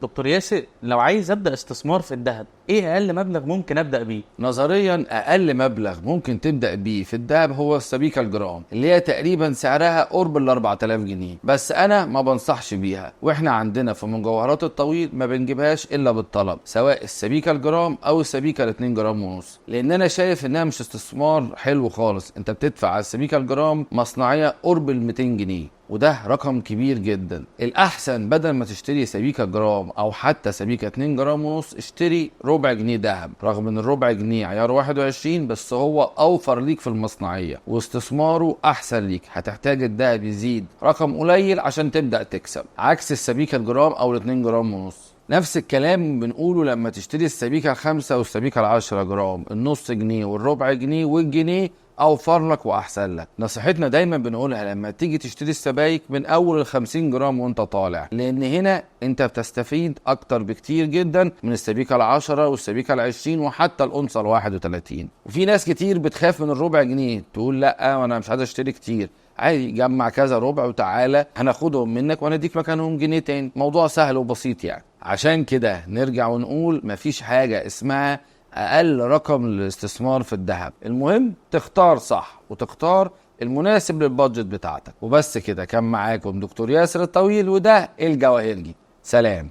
دكتور ياسر، لو عايز ابدا استثمار في الذهب، ايه اقل مبلغ ممكن ابدا بيه؟ نظريا اقل مبلغ ممكن تبدا بيه في الذهب هو السبيكه الجرام، اللي هي تقريبا سعرها قرب ال 4000 جنيه، بس انا ما بنصحش بيها، واحنا عندنا في مجوهرات الطويل ما بنجيبهاش الا بالطلب، سواء السبيكه الجرام او السبيكه ال 2 جرام ونص، لان انا شايف انها مش استثمار حلو خالص. انت بتدفع على السبيكه الجرام مصنعيه قرب ال 200 جنيه، وده رقم كبير جدا. الاحسن بدل ما تشتري سبيكه جرام او حتى سبيكه 2 جرام ونص، اشتري ربع جنيه ذهب، رغم ان الربع جنيه عيار 21، بس هو اوفر ليك في المصنعيه واستثماره احسن ليك. هتحتاج الذهب يزيد رقم قليل عشان تبدا تكسب، عكس السبيكه الجرام او ال 2 جرام ونص. نفس الكلام بنقوله لما تشتري السبيكه الخمسة والسبيكه العشرة جرام، النص جنيه والربع جنيه والجنيه اوفر لك واحسن لك. نصيحتنا دايما بنقولها لما تيجي تشتري السبايك من اول ال 50 جرام وانت طالع، لان هنا انت بتستفيد اكتر بكتير جدا من السبيكه العشرة والسبيكه العشرين وحتى الأونصة الواحد وتلاتين. وفي ناس كتير بتخاف من الربع جنيه، تقول لا وانا مش عايز اشتري كتير. عادي، جمع كذا ربع وتعالى هناخدهم منك ونديك مكانهم جنيه تاني. موضوع سهل وبسيط يعني. عشان كده نرجع ونقول مفيش حاجة اسمها أقل رقم للاستثمار في الذهب، المهم تختار صح وتختار المناسب لل budget بتاعتك. وبس كده، كان معاكم دكتور ياسر الطويل، وده الجواهرجي. سلام.